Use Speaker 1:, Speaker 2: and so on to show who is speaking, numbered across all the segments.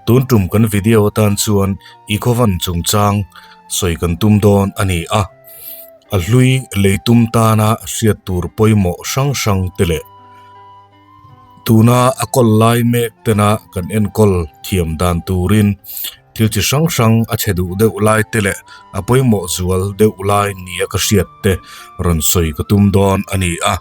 Speaker 1: Tun tum kan video atan chuan Ecovan chungchang sawi kan tum dawn a ni a, a hlui lei tum tana hriat tur pawimawh hrang hrang te leh tuna a kawl lai mek tena kan enkawl thiam dan turin thil chi hrang hrang a chhe duh deuh lai te leh a pawimawh zual deuh lai nia ka hriat te rawn sawi ka tum dawn a ni a,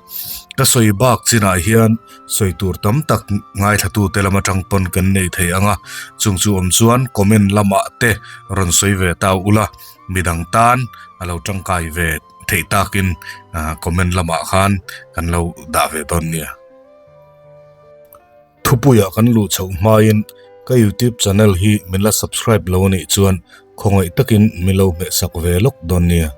Speaker 1: ka sawi bak chinah hian sawi tur tam tak ngaithlatute lam atang pawn kan nei thei ang a, chung chu awm chuan comment lamah te rawn sawi ve ta ula, midang tan a lo tangkai ve theih takin comment lamah khan kan lo dah ve dawn nia. Thupuiah kan luh chhoh hmain ka youtube channel hi min la subscribe lo anih chuan khawngaih takin min lo hmehsak ve lawk dawn nia.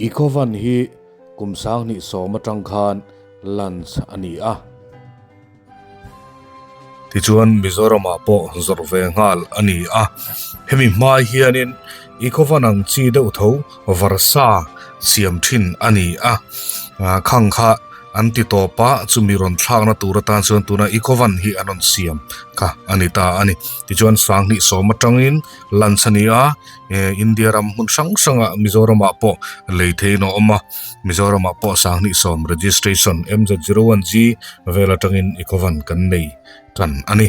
Speaker 2: Ecovan hi kum sanghnih sawm atang khan launch a ni a.
Speaker 1: Tichuan Mizoramah pawh zawrh ve nghal a ni a, hemi hma hianin Ecovan ang chi deuh tho Varsa siam thin a ni a, khang kha an ti tawp a, chumi rawn thlakna tur atan chuan tuna Ecovan hi an rawn siam kha a ni ta a ni. Tichuan sanghnih sawm atangin lunch a ni a, India ram hmun hrang hrangah Mizoramah pawh lei theihin a awm a. Mizoramah pawh sanghnih sawm registration MZ01G vel atangin Ecovan kan nei tan a ni.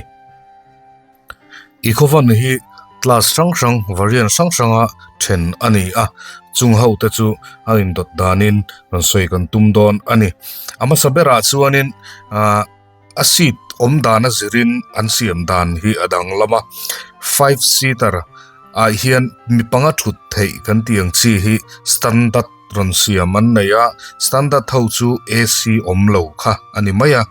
Speaker 1: Ecovan hi class hrang hrang variant hrang hranga then a ni a, chung ho te chu a indawt danin rawn sawi kan tum dawn a ni. A hmasa berah chuanin ahh a seat awm dan a zirin an siam dan hi a danglam a, five seater ah hian mi panga thut theih kan tih ang chi hi standard rawn siam an nei a, standard ho chu AC awm lo kha a ni mai a.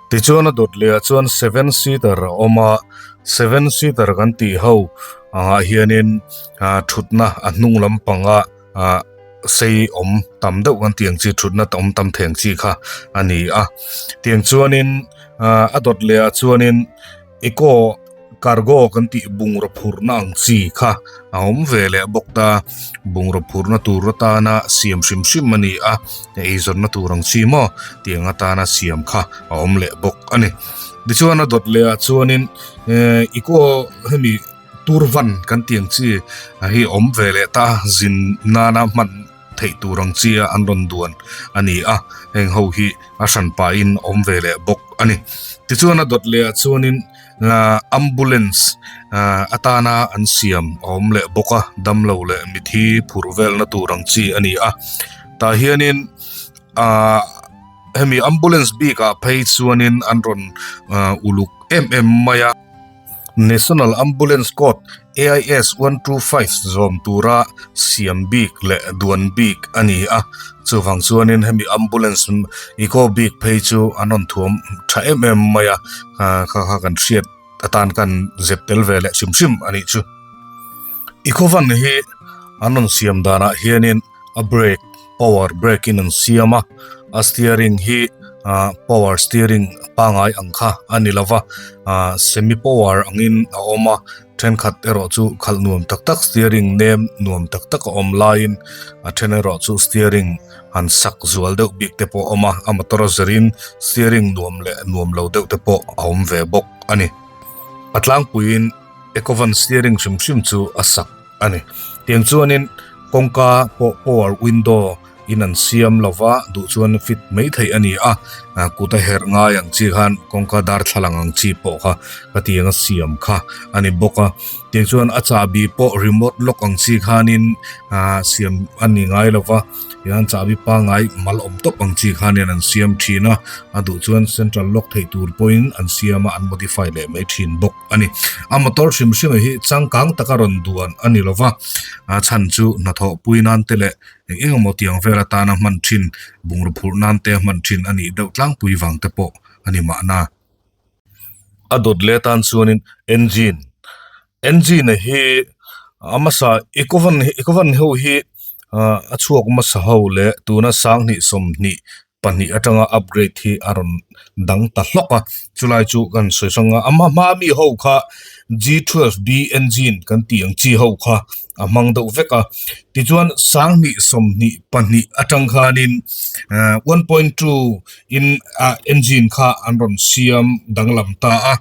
Speaker 1: Tichuan a dawt leh ah chuan seven seater a awm a, seven seater kan tih ho angah hianin ah thutna a hnung lampanga ah sei awm tam deuh kan tih ang chi thutna awm tam thei ang chi kha a ni a. Tiang chuanin ah a dawt leh ah chuanin eco cargo kan tih bungraw phurhna ang chi kha a awm ve leh bawk ta, bungraw phurhna tur atana siam hrim hrim a ni a, eizawnna tur ang chi maw tiang atana siam kha a awm leh bawk a ni. Tichuan a dawt leh ah chuanin eh eco hemi turvan kan tih ang chi hi a awm ve leh ta a, zin nana hman theih tur ang chi a an rawn duan a ni a, heng ho hi a hran pahin a awm ve leh bawk a ni. Tichuan a dawt leh ah chuanin ahh ambulance ahh atana an siam a awm leh bawk a, damlo leh mithi phurh velna tur ang chi a ni a, tah hianin ahh hemi ambulance bik ah phei chuanin an rawn ahh uluk em em mai a. National Ambulance Code AIS 125 zawm tura siam bik leh duan bik a ni a, chuvang chuanin hemi ambulance eco bik phei chu an rawn thuam tha em em mai a, kha kha kan hriat atan kan zep tel ve leh hrim hrim a nih chu. Eco van hi an rawn siam danah hianin a brake power brake in an siam a, a steering hi ah power steering pangai ang kha a ni lova ah semi power angin a awm a thenkhat erawh chu khalh nuam tak tak steering nem nuam tak tak a awm laiin a then erawh chu steering han sak zual deuh bik te pawh a awm a, a motor a zirin steering nuam leh nuam lo deuh te pawh a awm ve bawk a ni. A tlangpuiin ecovan steering hrim hrim chu a sak. a ni. Tiang chuanin kawngka pawh power window in an siam lova duh chuan fit mai theih a ni a, kut a herh ngai ang chi khan kawngka darthlalang ang chi pawh kha ka tiang a siam kha a ni bawk a. Tiang chuan a chahbi pawh remote lock ang chi khanin ah siam a ni ngai lova. Tihian chahbi pangai mal awm tawp ang chi khanin an siam thin a, a duh chuan central lock theih tur pawhin an siam a an modify leh mai thin bawk a ni. A motor hrim hrim hi changkang taka rawn duan a ni lova, a chhan chu hnathawh pui nan te leh eng eng emaw tiang vel atana hman thin bungraw phurh nan te hman thin a nih deuh tlangpui vang te pawh a ni mahna. A dawt leh atan chuanin engine engine hi a hmasa ecovan ecovan ho hi ah a chhuak hmasa ho leh tuna sanghnih sawmhnih pahnih atanga upgrade hi a rawn dang ta hlawk a chulai chu kan sawi hrang a a hma hma mi ho kha G twelve B engine kan tih ang chi ho kha. a hmang deuh vek a tichuan 2022 atang khanin 1.2 in ah engine kha an rawn siam danglam ta a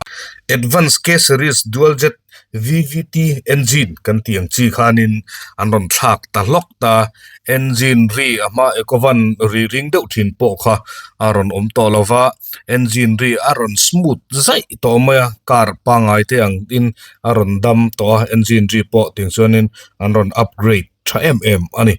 Speaker 1: advance K series dual jet V_V_T engine kan tih ang chi khanin an rawn thlak ta hlawk ta engine ri a hma ecovan ri ring deuh thin pawh kha a rawn awm tawh lo va engine ri a rawn smooth zaih tawh mai a car pangngai te ang in a rawn dam tawh a engine ri pawh tiang chuanin an rawn upgrade tha em em a ni.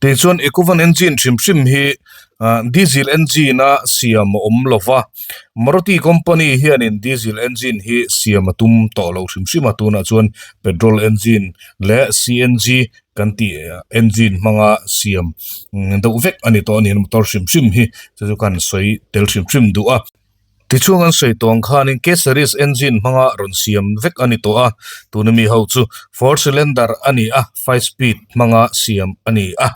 Speaker 1: Tichuan Ecovan engine hrim hrim hi ah diesel engine a siam a awm lo va Maruti company hianin diesel engine hi siam a tum tawh lo hrim hrim a tunah chuan petrol engine leh C_N_G kan tih engine hmanga siam deuh vek a ni tawh a ni motor hrim hrim hi chu chu kan sawi tel hrim hrim duh a. Tichuan an sawi tawh ang khanin K series engine hmanga rawn siam vek a ni tawh a, tuna mi ho chu four cylinder a ni a, five speed hmanga siam a ni a.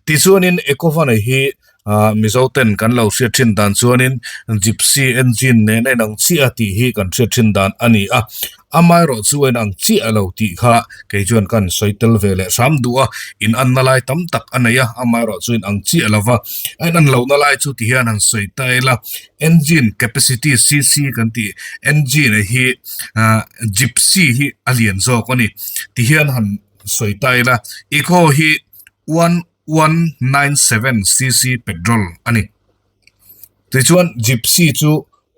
Speaker 1: Tichuanin Ecovan hi ah Mizo ten kan lo hriat thin dan chuanin Gypsy engine nen a inang chiah a tih hi kan hriat thin dan a ni a, amaherawh chu a inang chiah lo tih kha kei chuan kan sawi tel ve leh hram duh a, in anna lai tam tak a nei a, amaherawh chu inang chiah lo va, a inan lohna lai chu ti hian han sawi ta ila. Engine capacity cc kan tih engine hi ah gypsy hi a lian zawk a ni tihian han sawi ta ila eco hi 1197 cc petrol a ni tichuan gypsy chu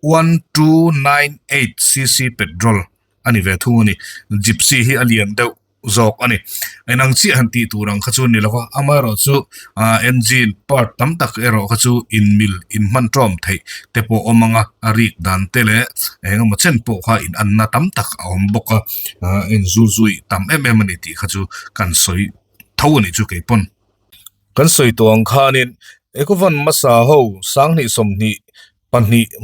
Speaker 1: 1298 cc petrol a ni ve thung a ni gypsy hi a lian deuh. zawk a ni. Inang chiah han tih tur ang kha chu ni lova, amaherawhchu ah engine part tam tak erawh kha chu inmil inhman tawm theih te pawh awm ang a, a rik dan te leh eng emaw chen pawh kha inanna tam tak a awm bawk a, ah inzulzui tam em em a ni tih kha chu kan sawi tho a nih chu kei pawn. Kan sawi tawh ang khanin Ecovan hmasa ho 2022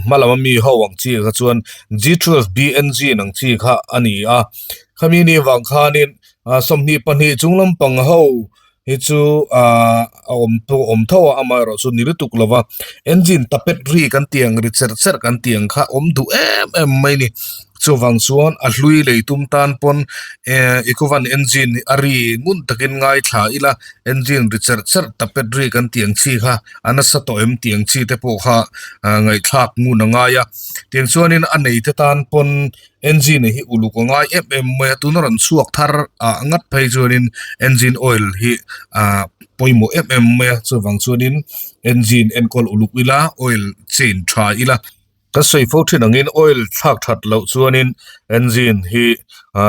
Speaker 1: hma lama mi ho ang chi kha chuan G12 BNG ang chi kha a ni a, khami ni vang khanin 22 chung lampang ho hi chu a awm pawh awm tho a, amaherawh chu ni lutuk lova engine tapet ri kan tih ang ri cherh cherh kan tih ang kha awm duh em em mai a ni. Chuvang chuan a hlui lei tum tan pawn eh Ecovan engine a ri ngun takin ngaithla ila engine ri cherh cherh tapet ri kan tih ang chi kha a nasa tawh em tih ang chi te pawh kha ah ngaihthlak ngun a ngai a tiang chuanin a nei te tan pawn engine hi uluk a ngai em em mai a tuna rawn chhuak thar ah ngat phei chuanin engine oil hi ah pawimawh em em mai a chuvang chuanin engine enkawl uluk ila oil change tha ila. Ka sawi fo thin angin oil thlak that loh chuanin engine hi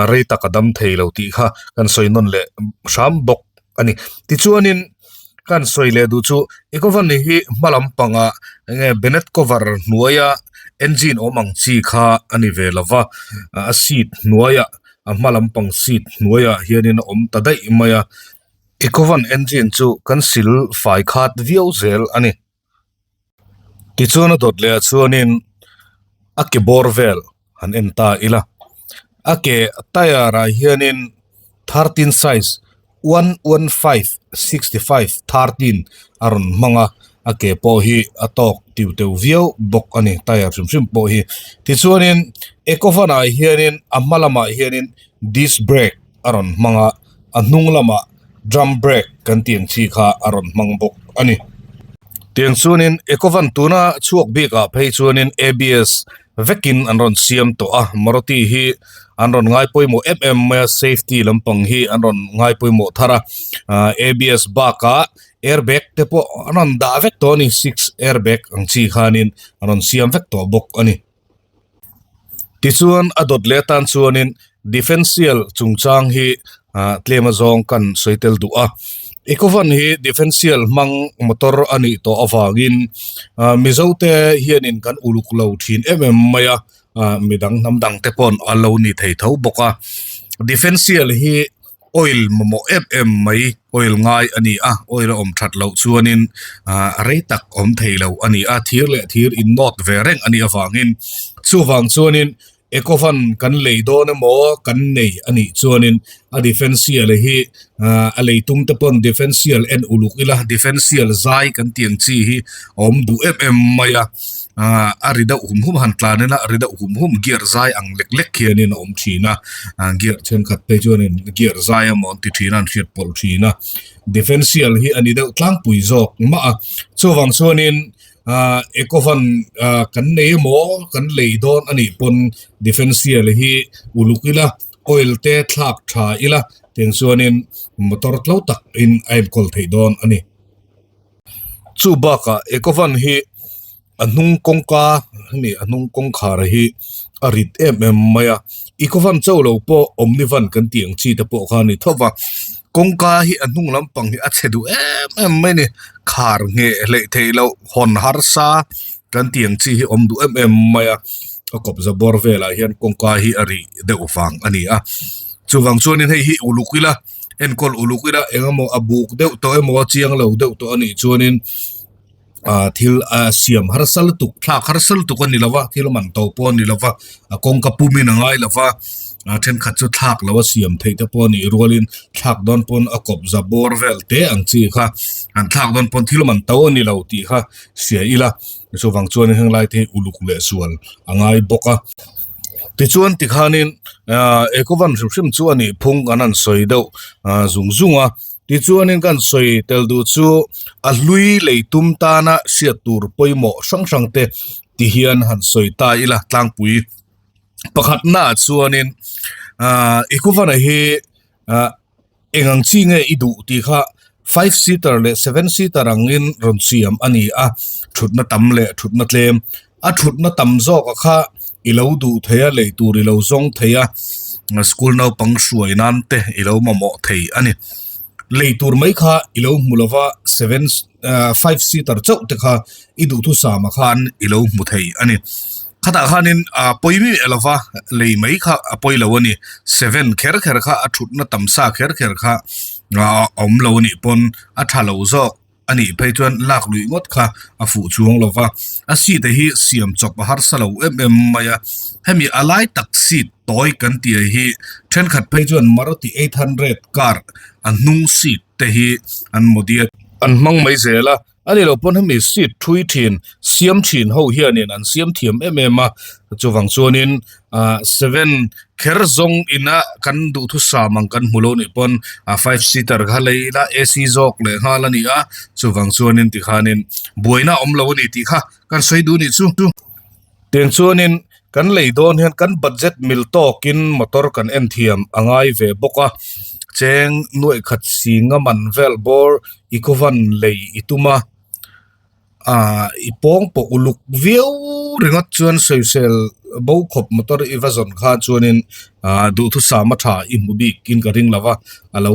Speaker 1: rei tak a dam thei lo tih kha kan sawi nawn leh hram bawk a ni. Tichuanin kan sawi leh duh chu Ecovan hi hma lampangah enge bonnet cover hnuaia engine awm ang chi kha a ni ve lo va, a seat hnuaiah a hma lampang seat hnuaiah hianin a awm ta daih mai a. Ecovan engine chu kan sil fai khat viau zel a ni. Tichuan a dawt leh ah chuanin a ke bawr vel han en ta ila a ke tyre ah hianin 13 size 115 65 13 a rawn hmang a a ke pawh hi a tawk tiu teu viau bawk a ni tyre hrim hrim pawh hi tichuanin ecovan ah hianin a hma lamah hianin disc brake a rawn hmang a a hnung lamah drum brake kan tih ang chi kha a rawn hmang bawk a ni. Tiang chuanin Ecovan tuna chhuak bikah phei chuanin A_B_S vekin an rawn siam tawh a Maruti hi an rawn ngai pawimawh em em mai a safety lampang hi an rawn ngai pawimawh thar a ah A_B_S bakah airbag te pawh an rawn dah vek tawh a ni six airbag ang chi khanin an rawn siam vek tawh bawk a ni. Tichuan a dawt leh atan chuanin differential chungchang hi ah tlem azawng kan sawi tel duh a Ecovan hi differential hmang motor a nih tawh avangin ah Mizo te hianin kan uluk lo thin em em mai a ah midang hnam dang te paw'n a lo ni thei tho bawk a differential hi. Oil mamawh em em mai oil ngai a ni a oil a awm that loh chuanin ah rei tak awm thei lo a ni a thir leh thir in nawt ve reng a nih avangin chuvang chuanin. Ecovan kan lei dawn emaw kan nei a nih chuanin a differential hi ah a lei tum te pawn differential en uluk ila differential zai kan tih ang chi hi a awm duh em em mai a ah a ri deuh hum hum han tlan ila a ri deuh hum hum gear zai ang lek lek hianin a awm thin a ah gear thenkhat phei chuanin gear zai emaw an ti thin a an hriat pawlh thin a differential hi a ni deuh tlangpui zawk mah a chuvang chuanin ah ecovan ah kan nei emaw kan lei dawn a nih pawn differential hi uluk ila oil te thlak tha ila tiang chuanin motor tlo tak in a enkawl theih dawn a ni. Chu bakah ecovan hi a hnung kawngka hemi a hnung kawngkhar hi a rit em em mai a ecovan cho lo pawh omnivan kan tih ang chi te pawh kha a ni tho va kawngka hi a hnung lampang hi a chhe duh em em mai a ni khar ngheh hleih theih loh hawn harsa kan tih ang chi hi awm duh em em mai a a kawpza bawr velah hian kawngka hi a rih deuh vang a ni a chuvang chuanin hei hi uluk ila enkawl uluk ila eng emaw a buk deuh tawh emaw a chiang lo deuh tawh a nih chuanin ah thil a siam harsa lutuk thlak harsa lutuk a ni lo va thil man to pawh a ni lo va a kawngka pumin a ngai lo va a thenkhat chu thlak lo a siam theih te pawh a nih rualin thlak dawn pawn a kawpza bawr vel te ang chi kha an thlak dawn pawn thil man to a ni lo tih kha hria ila chuvang chuan heng lai te hi uluk leh sual a ngai bawk a tichuan tikhanin ah ecovan hrim hrim chu a nih phung kan han sawi deuh ah zung zung a tichuanin kan sawi tel duh chu a hlui lei tum tana hriat tur pawimawh hrang hrang te ti hian han sawi ta ila tlangpui pakhatna ah chuanin ah ecovan a hi ah. Eng ang chi nge i duh tih kha five seater leh seven seater angin rawn siam a ni a, thutna tam leh thutna tlem. A thutna tam zawk a kha i lo duh thei a, lei tur i lo zawng thei a, school naupang hruai nan te i lo mamawh thei a ni. Lei tur mai kha i lo hmu lo va, seven five seater chauh te kha i duhthusam ah khan i lo hmu thei a ni. Khatah khanin a pawi miah lo va, lei mai kha a pawi lo a ni. Seven kher kher kha a thutna tam sa kher kher kha a awm lo a nih pawn a tha lo zawk a nih phei chuan lak luih ngawt kha a fuh chuang lo va. A seat hi siam chawp a harsa lo em em mai a, hemi a lai tak seat tawi kan tih hi thenkhat phei chuan Maruti 800 car a hnung seat te hi an modi a. An hmang mai zel a, A ni lo pawn hemi seat thui thin, siam thin ho hianin an siam thiam em em a, chuvang chuanin ah seven kher zawng ina kan duhthusam ang kan hmu lo nih pawn ah five seater kha lei ila AC zawk leh nghal a ni a, chuvang chuanin tikhanin buaina a awm lo a ni tih kha kan sawi duh nih chu. Tiang chuanin kan lei dawn hian kan budget mil tawkin motor kan en thiam a ngai ve bawk a, cheng nuaih khat singa man vel bawr i kawvan lei i tum a, ah i pawng pawh uluk viau ringawt chuan sawisel bo khawp motor i va zawn kha chuanin ah duhthusam a tha i hmu bik in ka ring lo va a lo.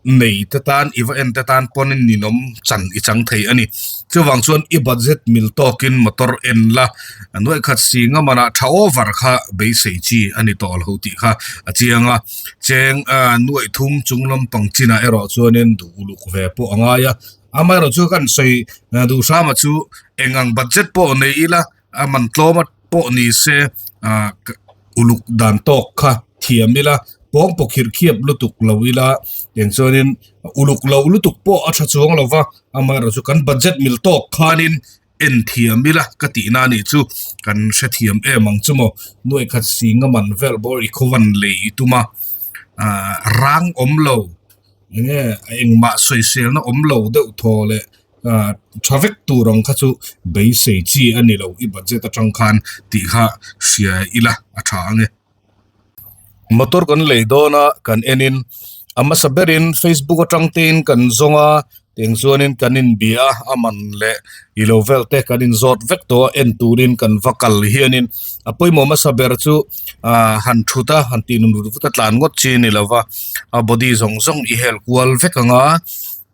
Speaker 1: nei te tan i va en te tan pawn in ninawm chan i chang thei a ni. Chuvang chuan i budget mil tawkin motor en la a nuaih khat si nga manah tha over kha beisei chi a ni tawh lo tih kha a chiang a. Cheng a nuaih thum chung lampang chinah erawh chuanin duh uluk ve pawh a ngai a. Amaherawh chu kan sawi duh hrama chu eng ang budget pawh nei ila a man tlawm a pawh ni se ah uluk dan tawk kha thiam ila pawng pawh khirh khiap lutuk lo ila tiang chuanin uluk loh lutuk pawh a tha chuang lo va amaherawh chu kan budget mil tawk khanin en thiam ila ka tihna a nih chu kan hrethiam em ang chu maw nuaih khat sing a man vel bawr i khaw van lei i tum a ah rang awm lo enge engmah sawiselna awm lo deuh thaw leh. ah tha vek tur ang kha chu beisei chi a ni lo i budget atang khan tih kha hria ila a tha ang e. Motor kan lei dawn a kan en in a hmasa berin facebook atang te in kan zawng a tiang chuanin kan inbia a a man leh i lo vel te kan inzawt vek tawh a en turin kan va kal hianin a pawimawh hmasa ber chu ah han thut a han tih nun vut vut a tlan ngawt chi a ni lo va a body zawng zawng i hel kual vek ang a.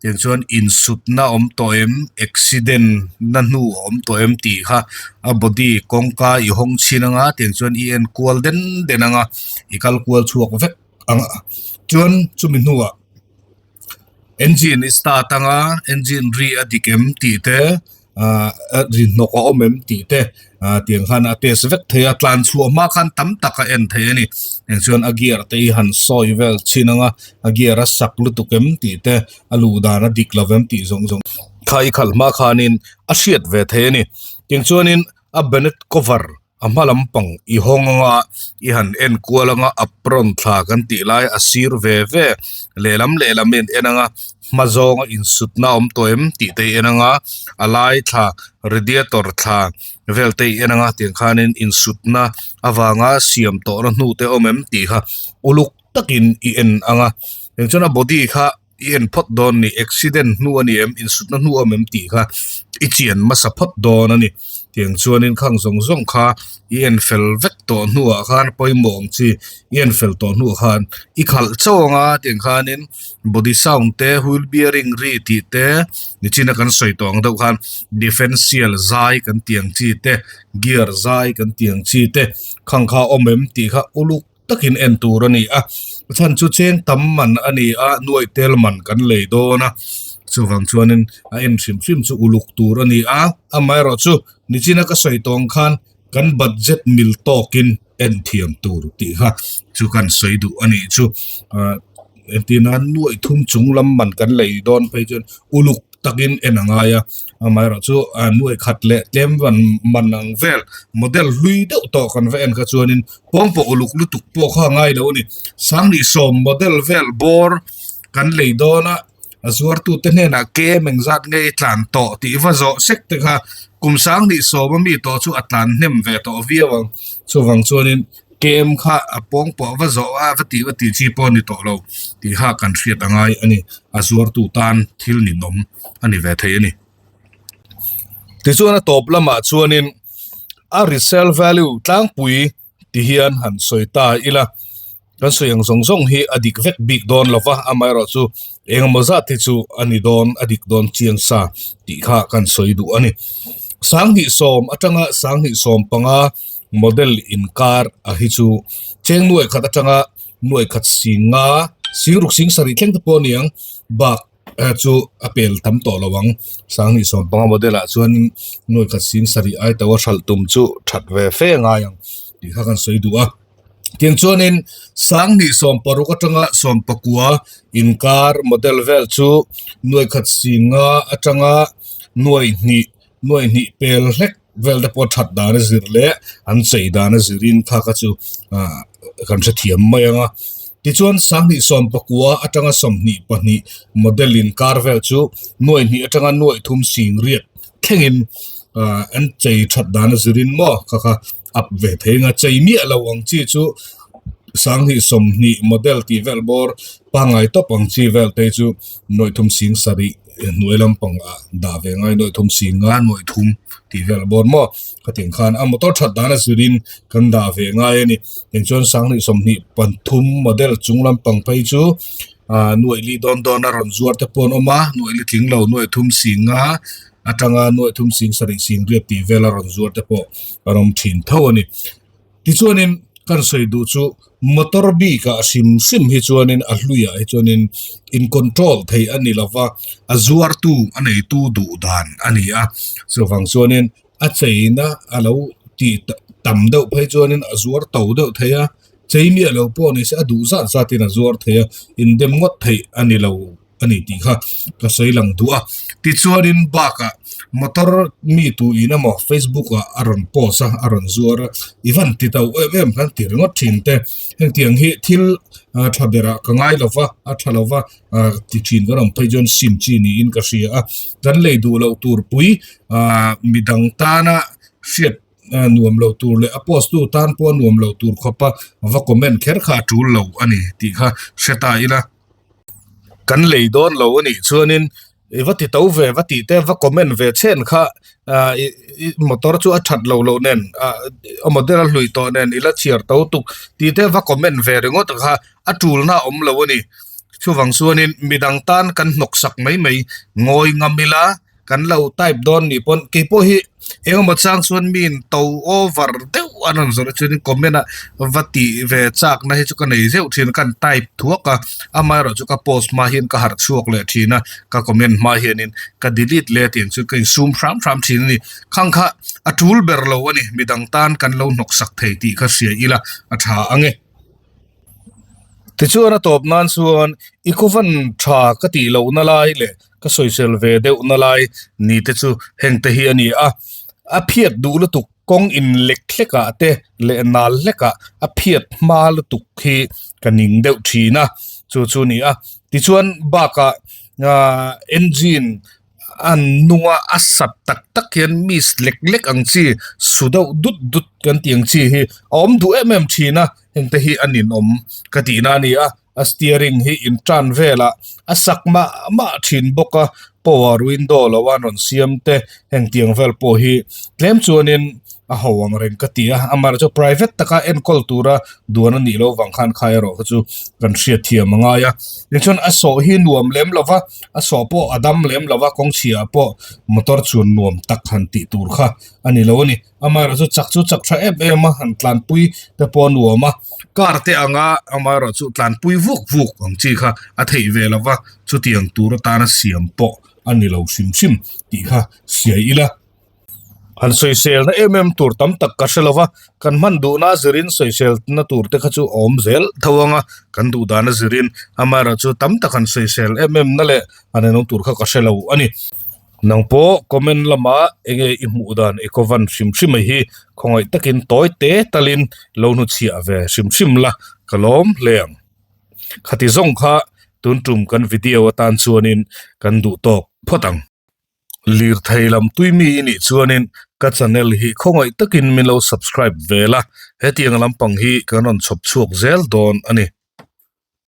Speaker 1: Tiang chuan insutna awm tawh em accident na hnu a awm tawh em tih kha a body kawngka i hawng chhin anga tiang chuan i en kual den den anga i kal kual chhuak vek ang a chuan chumi hnuah engine i start anga engine ri a dik em tih te. Ahh ri hnawk a awm em tih te ah tiang khan a test vek thei a tlan chhuah hma khan tam tak a en thei a ni eng chuan a gear te hi han sawi vel chhin ang a a gear a sak lutuk em tih te a luh dan a dik lo em tih zawng zawng kha i khalh hma khanin a hriat ve thei a ni tiang chuanin a bonnet cover a hma lampang i hawng anga i han en kual anga apron thla kan tih lai a sir ve ve lehlam lehlam in en anga hma zawnga insutna a awm tawh em tih te i en anga a lai thla radiator thla vel te i en anga tiang khanin insutna avanga siam tawhna hnu te a awm em tih kha uluk takin i en anga eng chuan a body kha i en phawt dawn ni accident hnu a ni em insutna hnu a awm em tih kha i chian hmasa phawt dawn a ni tiang chuanin khang zawng zawng kha i en fel vek tawh hnuah khan pawimawh ang chi i en fel tawh hnuah khan i khalh chauh ang a tiang khanin body sound te wheel bearing ri tih te nichina kan sawi tawh ang deuh khan differential zai kan tih ang chi te gear zai kan tih ang chi te khang kha a awm em tih kha uluk takin en tur a ni a a chhan chu cheng tam man a ni a nuaih tel man kan lei dawn a chuvang chuanin a en hrim hrim chu uluk tur a ni a amaherawh chu nichina ka sawi tawng khan kan budget mil tawkin en thiam tur tih kha chu kan sawi duh a nih chu ah entir nan nuaih thum chung lam man kan lei dawn phei chuan uluk takin en a ngai a amaherawh chu a nuaih khat leh tlem van man ang vel model hlui deuh tawh kan va en kha chuanin pawngpaw uluk lutuk pawh kha a ngai lo a ni sanghnih sawm model vel bawr kan lei dawn a a zuartute hnenah kem engzat nge i tlan tawh tih va zawh sek te kha kum 20 a mi tawh chu a tlan hnem ve tawh viau ang chuvang chuanin kem kha a pawngpaw va zawh a va tih va tih chi pawh a ni tawh lo tih kha kan hriat a ngai a ni a zuartu tan thil ninawm a ni ve thei a ni tichuan a tawp lamah chuanin a resale value tlangpui ti hian han sawi ta ila kan sawi ang zawng zawng hi a dik vek bik dawn lo va amaherawh chu engemaw zat hi chu a ni dawn a dik dawn chiang sa tih kha kan sawi duh a ni 20 sawm atanga 20 sawm panga model inkar a hi chu cheng nuai khat atanga nuai khat sing nga sing ruk sing sarih thleng te pawh a ni ang bak chu a pel tam tawh lo ang 20 sawm panga model ah chuan nuai khat sing sarih ai to a hralh tum chu that ve fe a ngai ang tih kha kan sawi duh a tiang chuanin 20 sawm paruk atanga 19 inkar model vel chu nuai khat sing nga atanga nuai hnih nuai hnih pel hlek vel te pawh that dan a zir leh an chei dan a zirin kha kha chu ah kan hrethiam mai ang a tichuan 20 sawm pakua atanga 22 model inkar vel chu nuai hnih atanga nuai thum sing riat thlengin ah an chei that dan a zirin maw kha kha up ve thei ang a chei miah lo ang chi chu 20 sawmhnih model tih vel bawr pangngai tawp ang chi vel te chu nuai thum sing sarih hnuai lampang ah dah ve ngai nuai thum sing nga nuai thum tih vel bawr maw khatiang khan a motor that dan a zirin kan dah ve ngai a ni tiang chuan 20 sawmhnih pathum model chung lampang phei chu ah nuai li dawn dawn a rawn zuar te pawh an awm a nuai li tling lo nuai thum sing nga atanga nuai thum sing sarih sing riat tih vel a rawn zuar te pawh an awm thin tho a ni. Tichuanin kan sawi duh chu motor bikah hrim hrim hi chuanin a hluiah hi chuanin in control thei a ni lova a zuartu a neitu duh dan a ni a chuvang chuanin a cheina a lo tih tam deuh phei chuanin a zuar to deuh thei a chei miah lo pawh ni se a duh zat zatin a zuar thei a indem ngawt theih a ni lo. a ni tih kha ka sawi lang duh a tichuanin bakah motor mi tu in emaw facebook ah a rawn post a a rawn zuar a i van ti tau em em kan ti ringawt thin te hengtiang hi thil ah tha berah ka ngai lo va a tha lo va ah ti thin kan awm phei chuan sim chi niin ka hria a kan lei duh loh tur pui ah midang tana hriat nuam lo tur leh a post tu tan pawh a nuam lo tur khawp a va comment kher kha a tul lo a ni tih kha hre ta ila. Kan lei dawn lo a nih chuanin i va ti to ve va tih te va comment ve chhen kha ah i i motor chu a that lo loh nen ah a model a hlui tawh nen i la chhiar to tuk tih te va comment ve ringawt kha a tulna a awm lo a ni chuvang chuanin midang tan kan hnawk sak mai mai ngawi ngam ila. Kan lo type dawn nih pawn keipawh hi engemaw chang chuan miin to over deuh an rawn zawrh chuanin comment a va tih ve chakna hi chu ka nei zeuh thin ka han type thuak a, amaherawh chu ka post hma hian ka harh chhuak leh thin a, ka comment hma hianin ka delete leh tih ang chu ka insum hram hram thin a ni. Khang kha a tul ber lo a ni, midang tan kan lo hnawksak thei tih kha hria ila a tha ang e. Tichuan a tawp nan chuan i kawvan tha ka tih lohna lai leh ka sawisel ve deuhna lai ni te chu heng te hi a ni a, a phiat duh lutuk kawng in lek hlek ah te leh nal hlek ah a phiat hma lutuk hi ka ning deuh thin a, chu chu a ni a. Tichuan bakah ahh engine a nunga a sat tak tak hian miss lek lek ang chi su deuh dut dut kan tih ang chi hi a awm duh em em thin a hengte hi a ninawm ka tihna a ni a a steering hi in tan velah a sak mah mah thin bawk a power window lo a rawn siam te heng tiang vel pawh hi tlem chuanin a ho ang reng ka ti a amaherawhchu private taka enkawl tura duan a nih loh vang khan kha erawh kha chu kan hriat thiam a ngai a tichuan a sawh hi nuam lem lo va a sawh pawh a dam lem lo va kawng chhia ah pawh motor chuan nuam tak han tih tur kha a ni lo a ni amaherawhchu chak chu chak tha em em a han tlanpui te pawh a nuam a car te anga amaherawhchu tlanpui vuk vuk ang chi kha a theih ve lo va chutiang tur atana siam pawh a ni lo hrim hrim tih kha siai ila. Han sawiselna em em tur tam tak ka hre lo va, kan hman duhna a zirin sawiselna tur te kha chu a awm zel tho ang a, kan duh dan a zirin amaherawhchu tam tak han sawisel em em na leh han en awm tur kha ka hre lo a ni. Nang pawh comment lamah enge i hmuh dan i kawvan hrim hrim mai hi khawngaih takin tawi te talin lo hnuchhiah ve hrim hrim la ka lawm hle ang. Khati zawng kha tun tum kan video atan chuanin kan duh tawk phawt ang. Lirthei lam tui mi i nih chuanin ka channel hi khawngaih takin min lo subscribe ve la, hetiang lampang hi kan rawn chhawp chhuak zel dawn a ni.